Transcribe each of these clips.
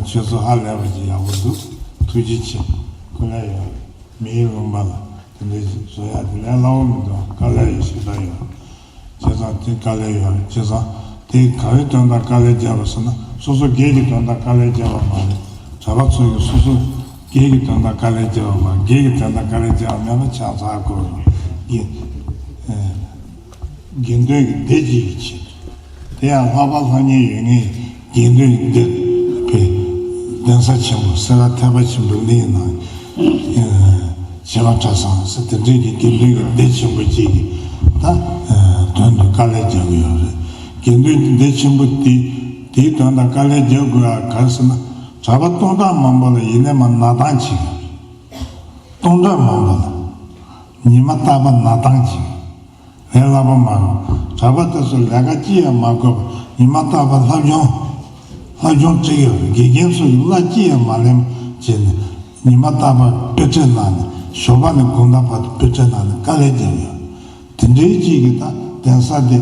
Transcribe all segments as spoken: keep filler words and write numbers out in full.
ཆོས་ཚོགས་ཧ་ལས་པ་ཅིག་ཡག་པོ་འདུག་ཐུགས་རྗེ་ཆེ། སྐུ་ལས་ཡང་མི་ཡི་ལུང་པ་ལ་དེ་འདྲའི་བཟོ་ཡག་དེ་ལས་སླ་བོ་མི་འདུག་དཀའ་ལས་ཡོད་ཞེ་དྲག་ཡོད། བྱས་ཙང་དེ་དཀའ་ལས་ཡོད་རེད། བྱས་ཙང་དེ་ག་རེ་དོན་དག་དཀའ་ལས་བརྒྱབ་པ་ཟེར་ན། སོ་སོ་སྒེར་གྱི་དོན་དག་དཀའ་ལས་བརྒྱབ་པ་མ་རེད། གྲྭ་པ་ཚོ་ཡི་སོ་སོ་སྒེར་གྱི་དོན་དག་དཀའ་ལས་བརྒྱབ་པ་མ་རེད། སྒེར་གྱི་དོན་དག་དཀའ་ལས་བརྒྱབ་པ་མེད་པ་ཆགས་ཚར་དགོས་རེད། དགེ་དགེ་འདུན་གྱི་སྡེ་གཅིག་གི་ཆེད་དུ། དེ་ཡང་ལྷག་པ་ལྷག་གཉིས་ཡོད་ངེས། དགེ་འདུན་གྱི་སྡེ་པའི་གདན་ས་ཆེན་པོ་སེ་ར་ཐེག་པ་ཆེན་པོའི་གླིང་ནང་། བྱེ་བ་གྲྭ་ཚང་ཟེར་དེ་འདྲའི་གི་དགེ་འདུན་གྱི་སྡེ་ཆེན་པོ་གཅིག་གི་ད་དོན་དུ་དཀའ་ལས་རྒྱག་གི་ཡོད་རེད། དགེ་འདུན་གྱི་སྡེ་ཆེན་པོ་དེ་དེའི་དོན་དག་དཀའ་ལས་རྒྱག་དགོས་ཡ་ག་རེ་ཟེར་ན། གྲྭ་པ་སྟོང་ཕྲག་མང་པོ་ལ་ཡིན་ནའི་མ་གནས་སྟངས་བྱེད་ཀྱི་ཡོད་རེད། སྟོང་ཕྲག་མང་པོ་ལ་ཉི་མ་རྟག་པར་གནས་སྟངས་བྱེད་ཀྱི་ཡོད་རེད། ལས་སླ་པོ་མ་རེད། གྲྭ་པ་དེ་ཚོ་ལས་ཀ་ཅི་ཡང་མ་དགོས་པར་ཉི་མ་རྟག་པར་བསླབ་སྦྱོང་བསླབ་སྦྱོང་སྤྲད་ཀྱི་ཡོད་རེད། དགེ་རྒན་ཚོ་གིས་གླ་ཅི་ཡང་མ་ལེན་བྱས་ནས་ཉི་མ་རྟག་པར་དཔེ་ཁྲིད་གནང་ནས་ཞོགས་པ་ནས་དགོང་དག་བར་དུ་དཔེ་ཁྲིད་གནང་ནས་དཀའ་ལས་བརྒྱབ་ཡོད། དེ་འདྲའི་གཅིག་གིས་ད་གདན་ས་དེ་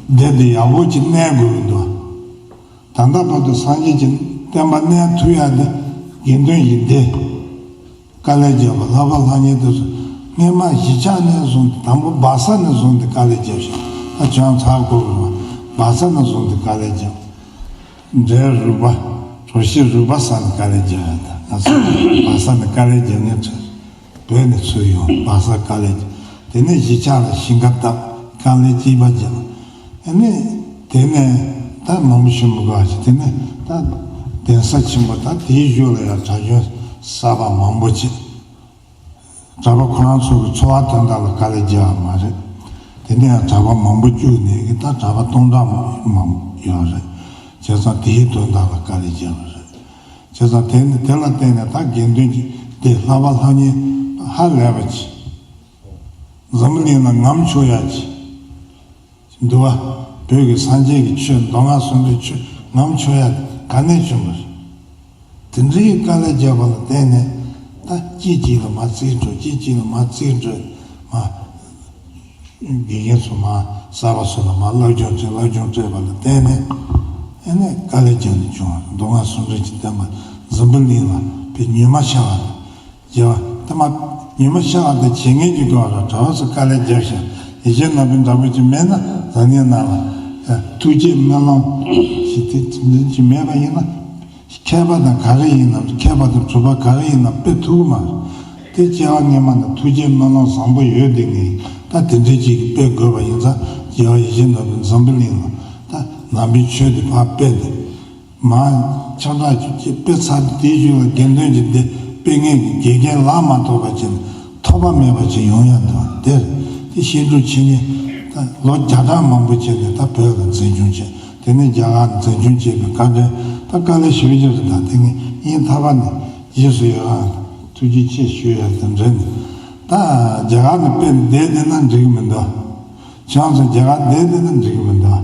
སྡེ་འདི་ཡག་པོ་ཅིག་གནས་དགོས་ཀྱི་འདུག་ད་ལྟ་བར་དུ་སངས་རྒྱས་ཀྱི་བསྟན་པ་གནས་ཐུབ་ཡག་དེ་དགེ་འདུན་གྱི་སྡེ། དཀའ་ལས་བརྒྱབ་པ་ལྷག་པ་ལྷག་གཉིས་དེ་ཚོ་སྔས་མ་གཞིས་ཆགས་ནས་བཟུང་སྟེ། དང་པོ་སྦག་ས་ནས་བཟུང་སྟེ་དཀའ་ལས་བརྒྱབ་ཤག་ད་བྱང་ཚར་དགོས་རེད། སྦག་ས་ནས་བཟུང་སྟེ་དཀའ་ལས་བརྒྱབ། འབྲས་རུ་པ། གྲོ་ཞིབ་རུ་པ་ས་ནས་དཀའ་ལས་བརྒྱབ་ཡག་ད་ང་ཚོ་སྦག་ས་ནས་དཀའ་ལས་བརྒྱབ་མཁན་ཚོ། བོད་ནས་ཚུར་ཡོང་སྦག་ས་དཀའ་ལས་བརྒྱབ། དེ་ནས་གཞིས་ཆགས་ལ་ཞིང་ཁ་བཏབ། དཀའ་ལས་གཅིག་པ་བརྒྱབ། ཨ་ནི་དེ་ནས་ད་མང་པོ་ཞིག་མི་དགོས་ཞིག་དེ་ནས་ད་གདན་ས་ཆེན་པོ་ད་དེའི་གཞུག་ལ་ཡང་གྲྭ་ཆུང་གསར་པ་མང་པོ་ཅིག་གྲྭ་པ་ཁོ་རང་ཚོ་གི་འཚོ་བ་དོན་དག་ལ་དཀའ་ལས་བརྒྱབ་པ་མ་རེད། དེ་ནས་ཡང་གྲྭ་པ་མང་པོ་བཅུག་ནས་གི་ད་གྲྭ་པ་སྟོང་ཕྲག་མང་པོ་ཡོད་རེད། བྱས་ཙང་དེའི་དོན་དག་ལ་དཀའ་ལས་བརྒྱབ་པ་རེད། བྱས་ཙང་དེ་ནི་དེ་ལ་བརྟེན་ནས་ད་དགེ་འདུན་གྱི་སྡེ་ལྷག་པ་ལྷག་གཉིས་ཧ་ལས་པ་ཅིག་འཛམ་བུ་གླིང་ལ་ངོམ་ཆོག་ཡག་ཅིག་འདུག་བ། བོད་ཀྱི་སངས་རྒྱས་ཀྱི་ཆོས་མདོ་སྔགས་གསུམ་པའི་ཆོས་ངོམ་ཆོག་ཡག་ག་ནས་བྱུང་བ་རེད། དེ་འདྲའི་དཀའ་ལས་བརྒྱབ་པ་ལ་བརྟེན་ནས་ད་གཅིག་གཅིག་ལ་མར་རྩིས་སྤྲོད། གཅིག་གཅིག་ལ་མར་རྩིས་སྤྲོད། མར་དགེ་རྒན་ཚོ་མར་གསར་པ་ཚོ་ལ་མར་སློབ་སྦྱོང་སྤྲད། སློབ་སྦྱོང་སྤྲད་པ་ལ་བརྟེན་ནས་ཨ་ནི་དཀའ་ལས་བརྒྱབ་ནས་བྱུང་བ། མདོ་སྔགས་གསུམ་རེ་གྱི་བསྟན་པ་འཛམ་བུ་གླིང་ལ་དཔེ་ཉི་མ་ཤར་བ་རེད། རྒྱལ་བ་ད་མ་ཉི་མ་ཤར་བ་དང་བྱེད་ངན་གྱི་སྐོར་ལ་གྲྭ་བ་ཚོ་དཀའ་ལས་བརྒྱབ་ཤག་ཡེ་ཤེས་ནོར་བུའི་འདྲ་པོ་ཅིག་མེད་ན་འཛམ་གླིང་ནང་ལ་ཐུགས་བསྐྱེད་སྨོན་ལམ་ཞིག་དེ་ཅི་མེད་པ་ཡིན་ན། མཁས་པ་དང་ག་རེ་ཡིན་ནམ། མཁས་པ་དང་གྲུབ་པ་ག་རེ་ཡིན་ནམ་དཔེ་ཐུབ་ཀྱི་མ་རེད། དེ་སྐྱེ་བ་སྔོན་མ་ནས་ཐུགས་བསྐྱེད་སྨོན་ལམ་བཟང་པོ་ཡོད་དེ་ངས་ད་དེ་འདྲའི་ཅིག་གི་དཔེ་དགོས་པ་ཡིན་ཙང་། རྒྱལ་བ་ཡིད་བཞིན་ནོར་བུས་འཛམ་བུ་གླིང་ལ་ད་ནང་པའི་ཆོས་དེ་ཕར་སྤེལ་ཏེ། མར་ཁྱབ་བསྒྲགས་ཅིག་སྤེལ་ཚར་ཏེ། དེའི་གཞུག་ལ་དགེ་འདུན་གྱི་སྡེ་སྤེལ་མཁན་གྱི་དགེ་རྒན་ལག་མ་ཐོགས་པ་ཅིག་ཐོགས་པ་མེད་པ་ཅིག་ཡོང་ཡག་འདུག་དེར་དེ་ཤེས་སྒྲུབ་བྱེད་མཁན་ད་ལོ་བརྒྱ་ཕྲག་མང་པོ་བྱས་ནས་ད་བོད་ལ་འཛིན་སྐྱོང་བྱས། དེ་ནས་རྒྱ་གར་ནས་འཛིན་སྐྱོང་བྱས་པའི་བཀའ་དྲིན་ད་དཀའ་ལས་ཞེ་པོ་ཅིག་རེད། ད་དེ་ངས་སྙིང་ཐག་པ་ནས་རྗེས་སུ་ཡི་རང་ཐུགས་རྗེ་ཆེ་ཞུ་ཡག་དང་འབྲེལ་ནས། ད་རྒྱ་གར་ནས་དཔེ་བསྡད་བསྡད་ན་འགྲིག་གི་མི་འདུག་ཁྱེད་ཚོ་རྒྱ་གར་བསྡད་བསྡད་ན་འགྲིག་གི་མི་འདུག་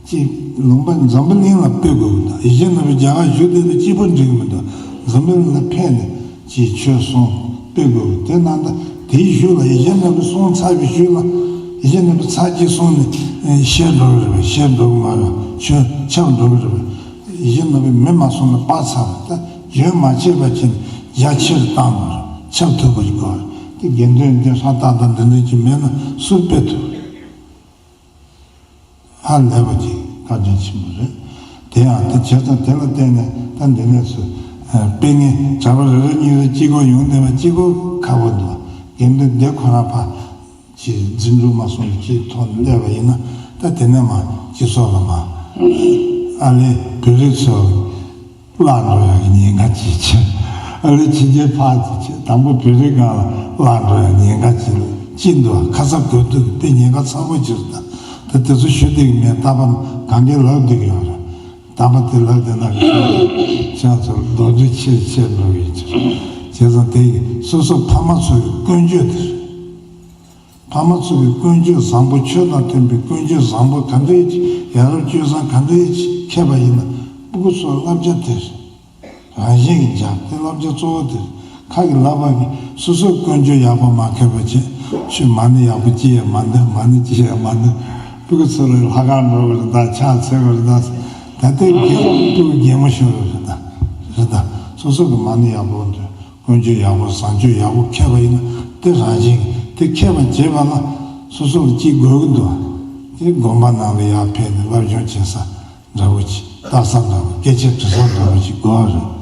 ཅིག་ལུང་པ་འཛམ་བུ་གླིང་ལ་སྤེལ་དགོས་ཀྱི་འདུག་ཡེ་ཤེས་ནོར་བུ་རྒྱ་གར་བཞུགས་བསྡད་དུས་གཅིག་པོ་འགྲིག་གི་མི་འདུག་འཛམ་བུ་གླིང་ལ་ཕེབས་ནས་ཅིག་ཆོས་གསུང་སྤེལ་དགོས་ཀྱི། དེ་ནང་ད་དེའི་གཞུག་ལ་ཡེ་ཤེས་ནོར་བུ་གསུང་ཚར་བའི་གཞུག་ལ་ཡེ་ཤེས་ནོར་བུ་ཚར་གཅིག་གསུང་ནས་ཤེས་འགྲོ་གི་རེད་པས། ཤེས་འགྲོ་གི་མ་རེད། ཆོས་ཁྱབ་འགྲོ་གི་རེད་པས། ཡེ་ཤེས་ནོར་བུས་མི་མ་གསུང་ན་པར་ཚར་བ་ད་རྒྱུན་མ་ཆད་པ་བྱས་ནས་རྒྱ་ཆེར་བཏང་དགོས་རེད། ཁྱབ་ཐུབ་པ་ཞིག་དགོས་རེད། དེ་དགེ་འདུན་འདི་ཧྲ་ཏག་ཏག་འདི་འདྲ་ཅིག་མེད་ན་སུས་སྤེལ་ཐུབ་རེད། ཧ་ལས་པ་ཅིག་བཀའ་དྲིན་ཆེན་པོ་རེད། དེ་ཡང་དེ་བྱས་ཙང་དེ་ལ་བརྟེན་ནས་ད་འདི་ནས་སུ་སྤེལ་མཁན་གྲྭ་པ་རེ་རེ་གཉིས་རེ་གཅིག་པོ་ཡོང་བསྡད་པ་གཅིག་པོ་ཁག་པོ་འདུག་དགེ་འདུན་སྡེ་ཁོ་རང་ཕར་ཅིག་འཛིན་གྲྭ་མ་སོང་ཅིག་ཐོག་ནས་སླེབས་པ་ཡིན་ན། ད་དེ་ནས་མར་སྤྱི་ཚོགས་ལ་མར་ཨ་ལེ་བོད་རིགས་ཚོ་བརླག་འགྲོ་ཡག་གི་ཉེན་ཁ་ཅིག་ཆེ། ཨ་ལེ་ཕྱི་རྒྱལ་ཕར་ཅིག་ཆེ། དང་པོ་བོད་རིགས་སྒང་ལ་བརླག་འགྲོ་ཡག་ཉེན་ཁ་ཅིག་ཅིག་འདུག་ཁ་ཚ་དགོས་གཏུག་གི་དཔེ་ཉེན་ཁ་ཚ་པོ་ཅིག་རེད། ད་ད་དེ་ཚོ་ཞུ་བསྡད་ཀྱི་མེད། རྟག་པར་གང་གའི་ལབ་བསྡད་ཀྱི་ཡོད་རེད། རྟག་པར་དེ་ལབ་བསྡད་ན་གི་ཁྱེད་ཚོ་རྡོག་རྫིས་ཆེ་ཆེ་འགྲོ་གི་ཡོད་ཅིག་བྱས་ཙང་དེ་སོ་སོ་ཕ་མ་ཚོ་གི་ཀུན་སྤྱོད་དེ་རེད། ཕ་མ་ཚོ་གི་ཀུན་སྤྱོད་བཟང་པོ། ཆོས་དང་མཐུན་པའི་ཀུན་སྤྱོད་བཟང་པོ་ག་འདྲ་ཡིན་ཅིག་ཡ་རབས་སྤྱོད་བཟང་ག་འདྲ་ཡིན་ཅིག་མཁས་པ་ཡིན་ན། སྤུ་གུ་ཚོ་བསླབ་བྱ་དེ་རང་བཞིན་གྱིས་འཇགས། དེ་བསླབ་བྱ་གཙོ་བོ་དེ་རེད། ཁ་གིས་ལབ་པ་གིས་སོ་སོའི་ཀུན་སྤྱོད་ཡག་པོ་མ་མཁས་པ་བྱས། ཆོས་མ་ཎི་ཡག་པོ་ཅི་ཡང་མ་འདོན། མ་ཎི་ཅི་ཡང་མ་འདོན། སྤུ་གུ་ཚོ་ལ་ལྷ་ཁང་འགྲོ་དགོས་རེད་ད། ཕྱག་འཚལ་དགོས་རེད་ད། ད་ལྟའི་རྒན་སྤྲུལ་རྒན་མོ་ཤོར་རེད་ད། རེད་ད། སོ་སོ་གི་མ་ཎི་ཡག་པོ་འདུག་ཀུན་སྤྱོད་ཡག་པོ་བཟང་སྤྱོད་ཡག་པོ་མཁས་པ་ཡིན་ན་དེ་རང་བཞིན་གྱི་དེ་མཁས་པ་བྱེད་པ་ལ་སོ་སོ་ལ་གཅིག་དགོས་ཀྱི་འདུག་དེ་དགོན་པ་ནང་ལ་ཡར་ཕེབས་ནས་སློབ་སྦྱོང་བྱེད་ས་འདྲ་བོ་ཅིག་ལྟ་ས་འདྲ་བོ་སྐད་ཆ་དྲི་ས་འདྲ་བོ་ཅིག་དགོས་རེད།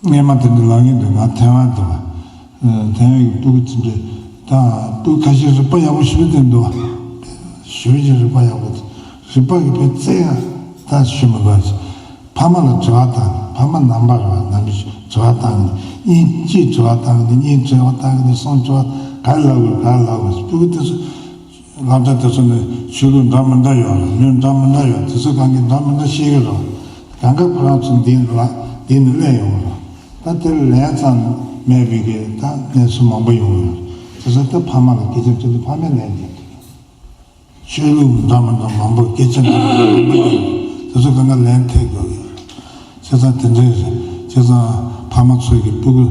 སྔས་མ་དེ་འདྲ་ལབ་མཁན་འདུག་ང་ཐེ་ཝན་དུ་བ། ཐེ་ཝན་གྱི་སྤུ་གུ་ཚོ་འདྲ་ད་སྤུ་གུ་ཁ་ཤས་རིག་པ་ཡག་པོ་ཞེ་པོ་དེ་འདུག་བ། ཞེ་པོ་ཅིག་རིག་པ་ཡག་པོ་དེ་རིག་པ་གི་དཔེ་རྩེ་ཡང་ད་ཞུ་མི་དགོས་ཅིག་ཕ་མ་ལ་དྲི་བ་བཏང་ནས་ཕ་མ་ནང་པ་རེད་བ། ནང་པའི་དྲི་བ་བཏང་ནས་གཉིས་གཅིག་དྲི་བ་བཏང་ནས་གཉིས་དྲི་བ་བཏང་ནས་གསུམ་དྲི་བ་ག་རེ་ལབ་དགོས་ག་རེ་ལབ་དགོས་སྤུ་གུ་དེ་ཚོ། སློབ་གྲྭ་དེ་ཚོ་ནི་ཆོས་ལུགས་འདྲ་མི་འདྲ་ཡོད་རེད། མི་འདྲ་མི་འདྲ་ཡོད། དེ་ཚོ་གང་གི་འདྲ་མི་འདྲ་ཤེས་ཀྱི་རེད། གང་ག་ཁོ་རང་ཚོ་འདི་ལ་འདི་ནས་སླེབས་ཡོང་གི་རེད། ད་དེར་ལན་ཙམ་མེད་པའི་གི་ད་གནས་ཚུལ་མང་པོ་ཡོང་གི་རེད། དེ་ཚོ་ད་ཕ་མ་ལ་སྐད་ཆ་དྲིས་ཏེ་ཕ་མས་ལན་འདེབས་ཀྱི་རེད། ཆོས་ལུགས་འདྲ་མི་འདྲ་མང་པོ་སྐད་ཆ་འདྲ་མི་འདྲ་མང་པོ་ཡོད་རེད། དེ་ཚོ་གང་ག་ལན་ཐེབས་དགོས་ཀྱི་རེད། བྱས་ཙང་དེ་འདྲའི་རེད། བྱས་ཙང་ཕ་མ་ཚོས་ཀྱི་སྤུ་གུ་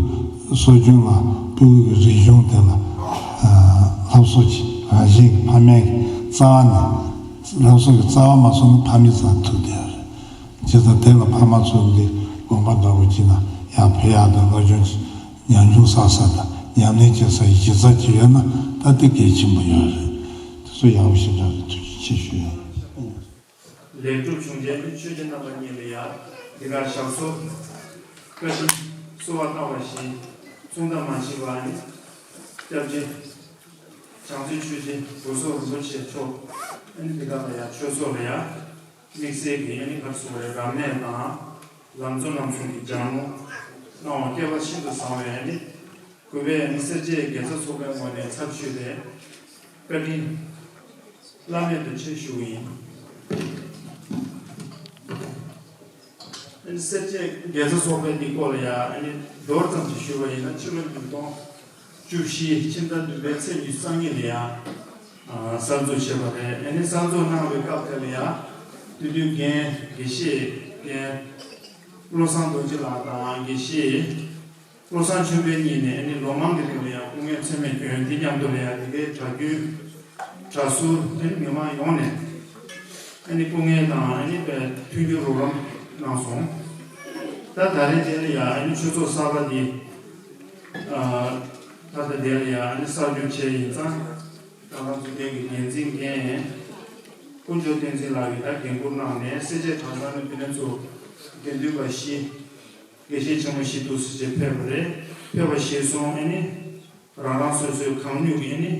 གསོ་སྐྱོང་ལ་སྤུ་གུ་གི་རིག་གཞུང་དེ་ལ་སློབ་གསོ་གྱི་རང་བཞིན་གྱི་ཕ་མའི་རྩ་བ་ནས་སློབ་གསོ་གི་རྩ་བ་མ་སོང་ན་ཕ་མའི་རྩ་ཐུག་བསྡད་ཡོད་རེད། བྱས་ཙང་དེ་ལ་ཕ་མ་ཚོ་འདི་དགོངས་པ་འདྲ་བོ་བྱས་ན་ཡར་ཕེབས་ཡག་དང་སློབ་སྦྱོང་ཉམས་མྱོང་བསགས་ས་དང་ཉམས་ལེན་བྱེད་སའི་གཞི་རྩ་ཅིག་ཡོད་ན་ད་དེ་གལ་ཆེན་པོ་ཡོད་རེད། དེ་ཚོ་ཡག་པོ་ཞེ་དྲག་རེད། ཐུགས་རྗེ་ཆེ་ཞུ་ཡ་ཡིན། ལེགས་གྲུབ་བྱུང་རྗེས་ནི་ཆོས་རྗེ་རྣམ་པ་གཉིས་ལ་ཡང་འདི་གར་ཞབས་སོར་བཀའ་དྲིན་གསོལ་བ་བཏབ་པ་བཞིན་མཚུངས་ཟླ་མ་མཆིས་པ་ནི་སྐྱབས་རྗེ་བྱང་རྩེ་ཆོས་རྗེ་སྐུ་སྲོག་རིན་པོ་ཆེ་མཆོག་ཨ་ནི་འདི་ག་ལ་ཡང་ཆོས་ཚོགས་ལ་ཡང་དམིགས་བསལ་གྱི་ཨ་ནི་ག་རེ་ཟེར་དགོས་རེད། རབ་གནས་དང་ལམ་གཙོ་རྣམ་གསུམ་གྱི་སྦྱར་ནོར་གནང་བ་སྐལ་པ་ཤིན་ཏུ་བཟང་བས་ཨ་ནི། གུས་པས་ནི་སེར་བྱེས་དགེ་རྩ་ཚོགས་པའི་ངོས་ནས་ཚར་གཅོད་དེ་བཀའ་དྲིན་བླ་མེད་དུ་ཆེ་ཞུ་བ་ཡིན། ཨ་ནི་སེར་བྱེས་དགེ་རྩ་ཚོགས་པའི་འདི་སྐོར་ལ་ཡང་ཨ་ནི་མདོར་ཙམ་ཞིག་ཞུ་བ་ཡིན་ན་ཕྱི་ལོ་ཉིས་སྟོང་བཅུ་བཞི་ཕྱི་ཟླ་བདུན་པའི་ཚེས་ཉི་ཤུ་རྩ་གཉིས་ལ་ཡང་གསར་འཛུགས་བྱས་པ་རེད། ཨ་ནི་གསར་འཛུགས་གནང་བའི་སྐབས་དེ་ལ་ཡང་སྤྱི་འཐུས་རྒན་དགེ་བཤེས་རྒན་བློ་བཟང་རྡོ་རྗེ་ལགས་དང་དགེ་བཤེས། བློ་བཟང་ཆོས་འཕེལ་གཉིས་ནས་ཨ་ནི་ལོ་མང་གི་རིང་ལ་ཡང་སྐུ་ངལ་ཚད་མེད་བསྐྱོན། དེ་མཉམ་དུ་ལ་ཡང་དེ་གའི་གྲྭ་རྒྱུན་གྲྭ་ཟུར་ཨ་ནི་མི་མང་ཡོངས་ནས་ཨ་ནི་སྐུ་ངལ་དང་ཨ་ནི་མཐུན་འགྱུར་རོགས་རམ་གནང་སོང་། ད་ད་རེས་དེ་ལ་ཡང་ཨ་ནི་ཆོས་ཚོགས་གསར་པ་འདི་ད་ལྟ་དེ་ལ་ཡང་ཨ་ནི་གསར་འཇུག་བྱས་ཡིན་ཙང་ད་ང་ཚོ་དེ་གི་འགན་འཛིན་རྒན་དཀོན་མཆོག་བསྟན་འཛིན་ལགས་ཀྱིས་ད་འགན་འཁུར་གནང་ནས་སེར་བྱེས་གྲྭ་ཚང་ནས་དེ་ནས་ཚུར་དགེ་འདུན་པ་བཞི། དགེ་བཤེས་ཆེན་མོ་ཞིག་འདུག་ཟེར་བྱས་ཕེབས་པ་རེད། ཕེབས་པ་ཞེས་སོང་ཨ་ནི་རང་རང་སོ་སོའི་གང་ནུས་ཀྱིས་ཨ་ནི་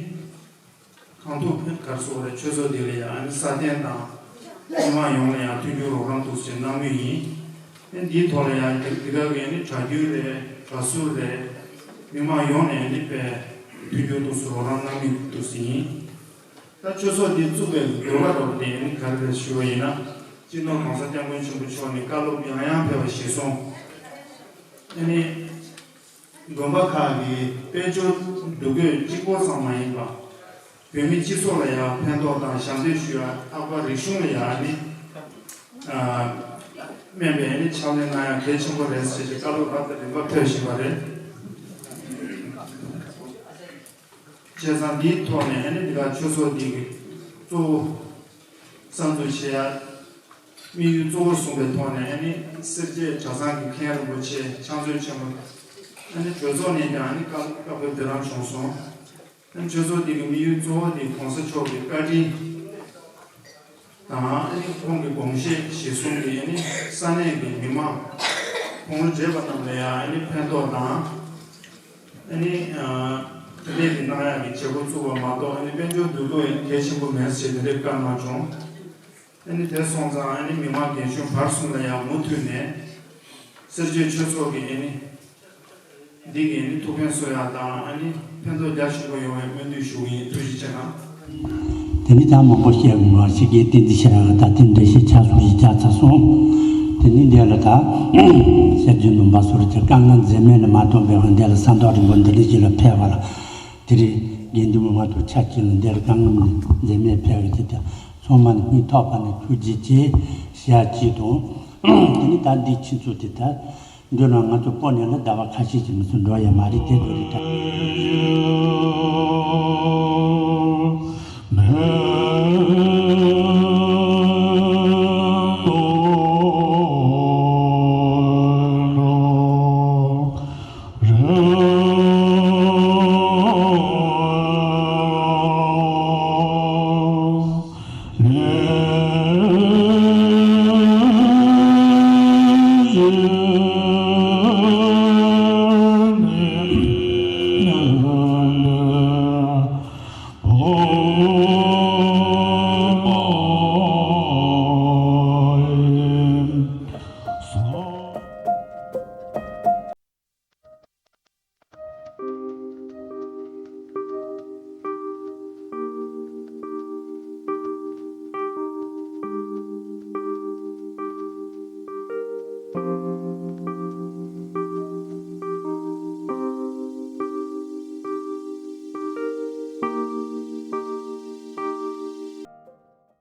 གང་ཐུབ་ཕན་གར་སོགས་རེད། ཆོས་ཚོགས་འདི་ལ་ཡང་ཨ་ནི་སྲ་བརྟན་དང་མི་མང་ཡོངས་ལ་ཡང་མཐུན་འགྱུར་རོགས་རམ་འདུག་ཟེར་གནང་མུས་ཡིན། ཨ་ནི་འདིའི་ཐོག་ལ་ཡང་འདི་ག་གི་ཨ་ནི་གྲྭ་རྒྱུན་རེད། གྲྭ་ཟུར་རེད། མི་མང་ཡོངས་ནས་ཨ་ནི་དཔེ་མཐུན་འགྱུར་འདུག་ཟེར་རོགས་རམ་གནང་མུས་འདུག་ཟེར་ཡིན། ད་ཆོས་ཚོགས་འདི་བཙུགས་པའི་དགོས་པ་རོགས་དེ་ནི་ག་རེ་རེད་ཞུ་བ་ཡིན་ན། སྤྱི་ནོར་༸གོང་ས་༸སྐྱབས་མགོན་ཆེན་པོ་མཆོག་ནས་བཀའ་སློབ་ཡང་ཡང་ཕེབས་པ་ཞིག་སོང་། ཨ་ནི། དགོན་པ་ཁག་གི་དཔལ་འབྱོར་འདུ་འགོད་གཅིག་པོ་ཙམ་མ་ཡིན་པ། བོད་མི་སྤྱི་ཚོགས་ལ་ཡང་ཕན་ཐོགས་དང་ཞབས་འདེགས་ཞུ་ཡ། ལྷག་པར་རིག་གཞུང་ལ་ཡང་ཨ་ནི། སྨན་པའི་ཨ་ནི་ཕྱག་ལས་གནང་ཡ་གལ་ཆེན་པོ་རེད་ཟེར་ཞིག་བཀའ་སློབ་ད་ལྟ་རིམ་པ་ཕེབས་བཞིན་པ་རེད། བྱས་ཙང་འདིའི་ཐོག་ནས་ཨ་ནི་འདི་ག་ཆོས་ཚོགས་འདི་གི་གཙོ་བོ་གསར་འཛུགས་བྱེད་ཡ་དམིགས་ཡུལ་གཙོ་བོར་བཟུང་བའི་ཐོག་ནས་ཨ་ནི་སེར་བྱེས་གྲྭ་ཚང་གི་མཁན་རིན་པོ་ཆེ་ཕྱག་མཛོད་ཆེན་པོ་ཨ་ནི་གྲོས་ཚོགས་ནས་ཀྱང་ཨ་ནི་བཀའ་བཀའ་འཁྲོལ་འདི་རང་བྱུང་སོང་། ཨ་ནི་ཆོས་ཚོགས་འདི་གི་དམིགས་ཡུལ་གཙོ་བོ་དེ་༸གོང་ས་མཆོག་གི་བཀའ་དྲིན་དང་ཨ་ནི་ཁོང་གི་དགོངས་བཞེད་གཞིར་བཟུང་གིས་ཨ་ནི་ས་གནས་ཀྱི་མི་མང་ཁོང་ཁྲོ་བྲལ་བ་རྣམས་ལ་ཡང་ཨ་ནི་ཕན་ཐོགས་དང་། ཨ་ནི། དེ་འདྲའི་གི་གནང་ཡག་གི་བྱེད་སྒོ་བཙུགས་པ་མ་གཏོགས་ཨ་ནི་དཔལ་འབྱོར་འདུ་འགོད་ཡང་གལ་ཆེན་པོ་མེད་ཟེར་དེ་འདྲའི་བཀའ་གནང་བྱུང་། ཨ་ནི་དེ་སོང་ཙང་ཨ་ནི་མི་མང་རྒན་གཞོན་བར་གསུམ་ལ་ཡང་མུ་མཐུད་ནས་སེར་བྱེས་ཆོས་ཚོགས་ཀྱི་ཨ་ནི་འདི་གི་ཨ་ནི་ཐུགས་ཕན་གསོ་ཡག་དང་ཨ་ནི་ཕན་ཐོགས་རྒྱ་ཆེན་པོ་ཡོང་བའི་སྨོན་འདུན་ཞུ་གི་ཡིན། ཐུགས་རྗེ་ཆེ་གནང་། དེ་ནི་ད་མང་པོ་བཤད་དགོས་པ་ཞིག་གིས་བསྟན་འཛིན་ཤེས་རབ་ད་ཐེངས་འགྲེལ་བཤད་ཆ་ཚང་ཞིག་བརྒྱབ་ཚར་སོང་། དེ་ནི་འདི་ལ་ད་སེར་བྱེས་འདུན་པ་ཚོར་དེ་དཀའ་ངལ་འཛེམས་མེད་ལ་མ་ཐོན་པའི་དབང་འདི་ལ་ས་མདོ་རིན་པོ་འདི་འདྲ་ཞིག་ལ་ཕེབས་པ་ལ། དེ་རིང་དགེ་འདུན་མང་དུ་ཆ་གཅིག་ལ་འདི་ལ་དཀའ་ངལ་འཛེམས་མེད་ཕེབས་ཀྱི་དེ་ད་ཚང་མ་ནི་སྙིང་ཐག་པ་ནས་ཐུགས་རྗེ་ཆེ་ཞུ་ཡ་གཅིག་དང་། དེ་ནི་ད་འདི་ཕྱི་ཚུལ་དེ་ད། འདི་ལ་ང་ཚོ་སྤོ་ནས་ལ་ཟླ་བ་ཁ་ཤས་ཀྱི་མི་ཚོ་འགྲོ་ཡ་མ་རེད་དེ་འགྲོ་རེད་ད།